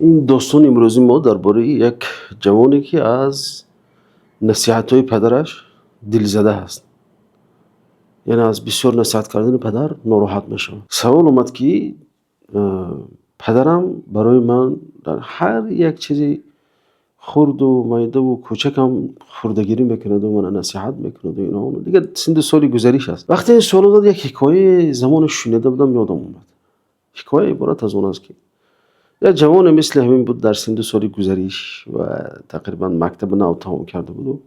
Ин достони имрӯзи мо дар бораи як ҷавоне, ки аз насиҳатҳои падараш дилзада ҳаст, яъне аз бисёр насиҳат кардани падар нороҳат мешавад. Савол омад, ки падарам барои ман дар ҳар як чизи хурду майдаву кӯчакам хурдагирӣ мекунад ва мана насиҳат мекунад ва ино. Дигар синду соли гузариш аст. Вақте ин суол дод, як ҳикояи замоне шунида будам, ёдам омад. Ҳикоя иборат аз он аст, ки як ҷавоне мисли ҳамин буд, дар синду соли гузариш ва тақрибан мактаби нав тамом карда буду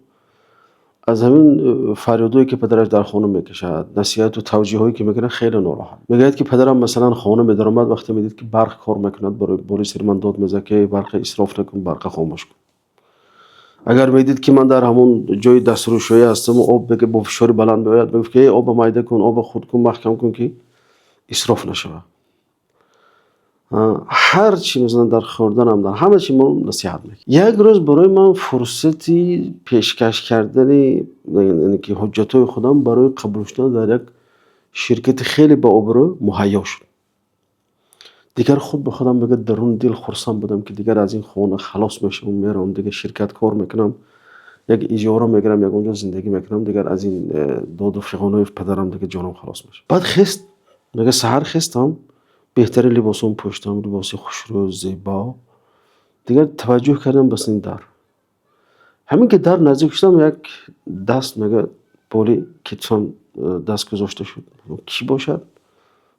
аз ҳамин фарёдое, ки падараш дар хона мекашад, насиҳату тавҷеҳое, ки мекунад, хеле нороҳат. Мегӯяд, ки падарам, масалан, хона медаромад, вақте медид, ки барқ кор мекунад, болои сари ман дод мезад, ки барқа исроф накун, барқа хомӯш кун. Агар медид, ки ман дар ҳамон ҷои дастрӯшӯӣ ҳастаму об бо фишори баланд меояд, мегуфт, ки оба майда кун, оба хурд кун, маҳкам кун, ки исроф нашавад. Ҳар чи, масалан, дар хӯрданам, дар ҳама чи мо насиҳат мекард. Як рӯз барои ман фурсати пешкаш кардани, яъне ки ҳуҷҷатҳои худам барои қабул шудан дар як ширкати хеле баобрӯ муҳайё шуд. Дигар худ ба худам, мегӯяд, даруни дил хурсанд будам, ки дигар аз ин хона халос мешавам, меравам, дигар ширкат кор мекунам, як иҷора мегирам, ягон ҷо зиндагӣ мекунам, дигар аз ин доду фиғонҳои падарам дигар ҷонам халос мешавад. Баъд хест, мега, саҳар хестам, беҳтарин либосом пӯштам, либоси хушрӯ, зебо. Дигар таваҷҷӯҳ кардам ба сини дар. Ҳамин ки дар наздик шудам, як даст, мега, боли китфам даст гузошта шуд. Кӣ бошад?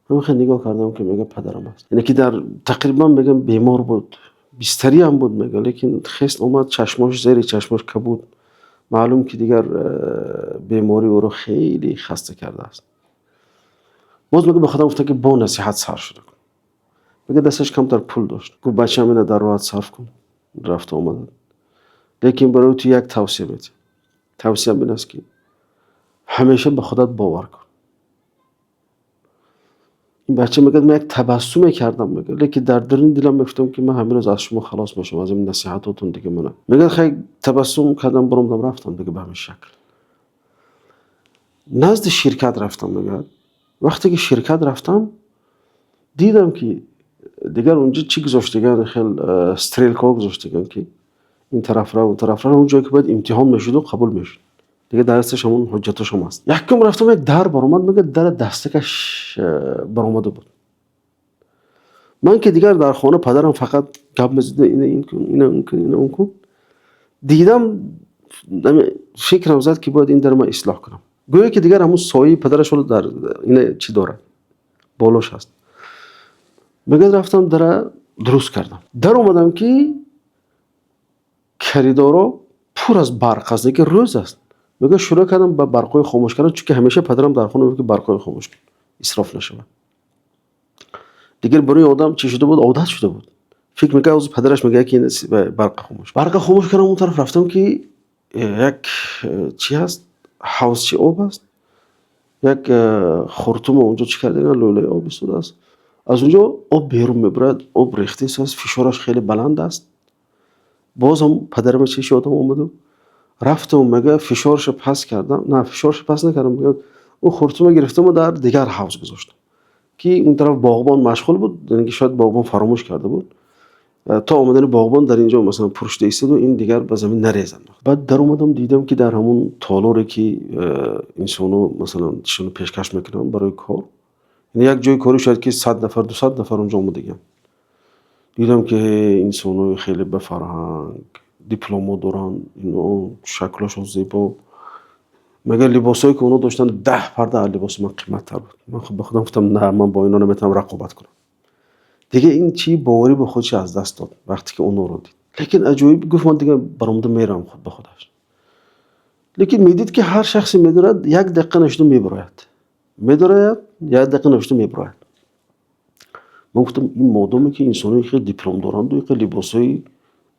Ҳамин хел нигоҳ кардам, ки, мега, падарам аст. Яъне ки дар тақрибан, мегам, бемор буд, бистариам буд, мега, лекин хест, омад, чашмош, зери чашмош кабуд, маълум, ки дигар беморӣ ӯро хеле хаста кардааст. Боз, мега, ба худам гуфтам, ки бо насиҳат сар шуда. Мега, дасташ камтар пул дошт. Гуфт: «Бачам, ина дар роҳат сарф кун, рафта омада, лекин барои ту як тавсия медиҳам. Тавсиям ин аст, ки ҳамеша ба худат бовар кун». Ин бача мегӯяд, ман як табассуме кардам, мегӯяд, лекин дар даруни дилам мегуфтам, ки ман ҳамин рӯз аз шумо халос мешавам, аз ин насиҳатотон дига мана. Мегӯяд, хай, табассум кардам, баромадам, рафтам. Дига ба ҳамин шакл назди ширкат рафтам. Мегӯяд, вақте ки ширкат рафтам, дидам, ки дигар унҷо чӣ гузоштаган, хел стрелкаҳо гузоштаган, ки ин тараф рав, он тараф рав, он ҷое ки бояд имтиҳон мешуду қабул мешуд. Дигар дар дасташ ҳамон ҳуҷҷатошам аст. Якум рафтам, як дар баромад, мегӯяд, дара дастакаш баромада буд. Ман ки дигар дар хона падарам фақат гап мезад: ина ин кун, ина он кун, ина он кун. Дидам, фикрам зад, ки бояд ин даро ман ислоҳ кунам. Гӯё ки дигар ҳамон сояи падараш ҳоло дар ина чӣ дорад, болош ҳаст. Мегӯяд, рафтам, дара дуруст кардам. Дар омадам, ки коридоро пур аз барқ аст, лекин рӯз аст. Мегӯяд, шурӯъ кардам ба барқҳои хомӯш кардан, чунки ҳамеша падарам дар хона мегуфт, ки барқҳои хомӯш кун, исроф нашавад. Дигар барои одам чӣ шуда буд, одат шуда буд, фикр мекард, ҳозир падараш мегӯяд, ки барқа хомӯш. Барқа хомӯш кардам, он тараф рафтам, ки як чӣ ҳаст, ҳавзчи об аст, як хуртумо онҷо чӣ кардаган, лӯлаи об истодааст, аз он ҷо об берун мебарад, об рехта истодааст, фишораш хеле баланд аст. Боз ҳам падарама чӣ ёдам омаду рафтам, мегӯяд, фишорашро паст кардам, на, фишорашро паст накардам, мегӯяд, он хуртума гирифтаму дар дигар ҳавз гузоштам, ки он тараф боғбон машғул буд, яъне ки шояд боғбон фаромӯш карда буд, то омадани боғбон дар инҷо, масалан, пур шуда истоду ин дигар ба замин нарезад. Баъд даромадам, дидам, ки дар ҳамон толоре, ки инсоно, масалан, чишоно пешкаш мекунанд барои кор, яъне як ҷои корӣ, шояд ки 100 нафар, 200 нафар онҷо омадагианд. Дидам, ки инсонои хеле ба фарҳанг, дипломҳо доранд, ино шаклҳошон зебо. Мегӯяд, либосҳое, ки онҳо доштанд, 10 парда аз либоси ман қиматтар буд. Ман ба худам гуфтам: «На, ман бо ино наметавонам рақобат кунам». Дигар ин чӣ, боварӣ ба худша аз даст дод, вақте ки онҳоро дид. Лекин аҷоиб, гуфт, ман дигар баромада меравам худ ба худаш. Лекин медид, ки ҳар шахсе медорад, як дақиқа нашуда мебарояд, медорояд, як дақиқа нашуда мебарояд. Ман гуфтам: ин модоме ки инсоное хеле диплом доранду хеле либосҳои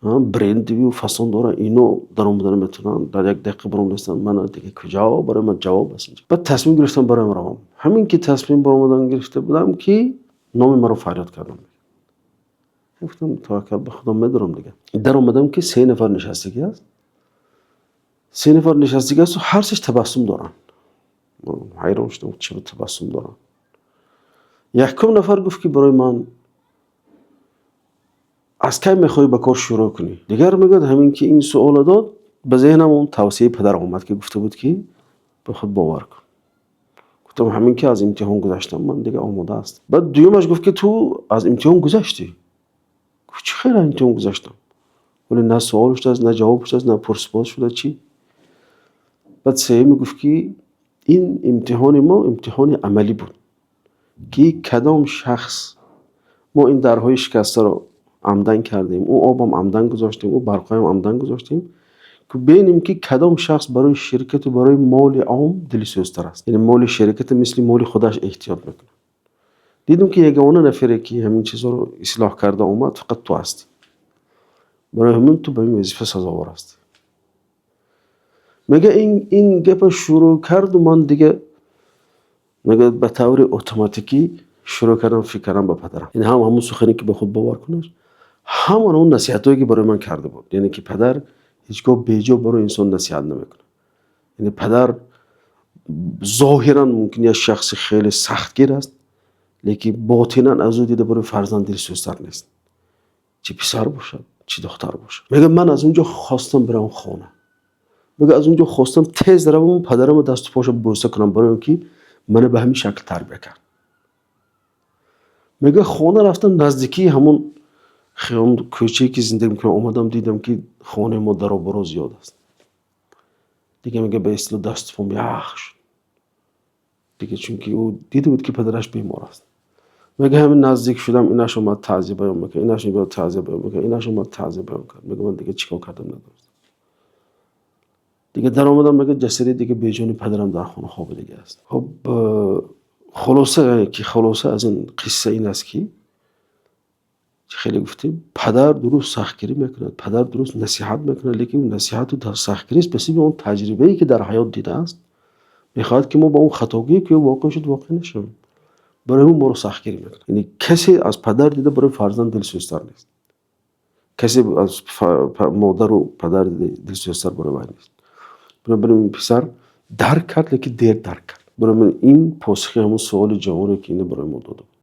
брендовию фасон доранд, ино даромада наметавонанд, дар як дақиқа баромадастанд, ман дига куҷо? Барои ман ҷавоб аст. Баъд тасмим гирифтам, бароям равам. Ҳамин ки тасмим баромадан гирифта будам, ки номи маро фарёд кардам. Гуфтам: таваккал ба Худо, медорам. Дигар даромадам, ки се нафар нишастагӣ аст, се нафар нишастагӣ асту ҳар сеш табассум доранд. Ҳайрон шудам, чиро табассум доранд. Якум нафар гуфт, ки барои ман Аз кай мехоҳӣ ба кор шурӯъ кунӣ? Дигар мегӯяд, ҳамин ки ин суолро дод, ба зеҳнам он тавсияи падар омад, ки гуфта буд, ки ба худ бовар кун. Гуфтам, ҳамин ки аз имтиҳон гузаштам, ман дигар омода ҳастам. Баъд дуюмаш гуфт, ки ту аз имтиҳон гузаштӣ. Гуфт, чӣ хел аз имтиҳон гузаштам? Вале на суол шудааст, на ҷавоб шудааст, на пурсупос шудааст, чӣ? Баъд сеюме гуфт, ки ин имтиҳони мо имтиҳони амалӣ буд, ки кадом шахс. Мо ин дарҳои шикастаро амдан кардем, ӯ обам амдан гузоштем, ӯ барқҳоям амдан гузоштем, ки бинем, ки кадом шахс барои ширкату барои моли ом дилсӯзтар аст, яъне моли ширката мисли моли худаш эҳтиёт мекунад. Дидем, ки ягона нафаре, ки ҳамин чизҳоро ислоҳ карда омад, фақат ту ҳастӣ. Барои ҳамин ту ба ин вазифа сазовор ҳастӣ. Мега, ин гапа шурӯъ карду ман дига, мегӯяд, ба таври автоматикӣ шурӯъ кардам фикр кардан ба падарам, яъне ҳам ҳамун сухане, ки ба худ бовар кунаш, ҳам он насиҳатҳое, ки барои ман карда буд. Яъне ки падар ҳеҷ гоҳ беҷо барои инсон насиҳат намекунад. Яъне падар зоҳиран мумкин як шахси хеле сахтгир аст, лекин ботинан аз ӯ дида барои фарзанд дилсӯзтар нест, чӣ писар бошад, чӣ духтар бошад. Мегӯяд, ман аз он ҷо хостам биравам хона. Мегӯяд, аз он ҷо хостам тез равам, падарамро дасту поша бӯса кунам, барои он ки мана ба ҳамин шакл тарбия кард. Мегӯяд, хона рафтам, наздикии ҳамон хиёбон, кӯчае, ки зиндагӣ мекунам, омадам, дидам, ки хонаи мо дару зиёд аст. Дига, мегӯяд, ба истилоҳ дасту пом ях шуд дига, чунки ӯ дида буд, ки падараш бемор аст. Мегӯяд, ҳамин наздик шудам, инаш омад, таъзия баён мекард, инаш биёд, таъзия баён мекард, инаш омад, таъзия баён кард. Мегӯяд, ман дига чӣ кор кардам, надонистам. Дига даромадам, мегӯяд, ҷасади дига беҷони падарам дар хона хобидагӣ аст. Хуб, хулоса, ки хулоса аз ин қисса ин аст, ки хеле гуфтем, падар дуруст сахтгирӣ мекунад, падар дуруст насиҳат мекунад, лекин насиҳату сахтгирист ба сабаби он таҷрибае, ки дар ҳаёт дидааст. Мехоҳад, ки мо ба он хатогие, ки воқеъ шуд, воқеъ нашавем. Барои ҳамин моро сахтгирӣ мекунад. Яъне касе аз падар дида барои фарзанд дилсӯзтар нест, касе аз модару падар дилсӯзтар барои вай нест. Бинобар ин писар дарк кард, лекин дер дарк кард. Барои ман ин посухи ҳамон суоли ҷавоне, ки ина барои мо дода буд.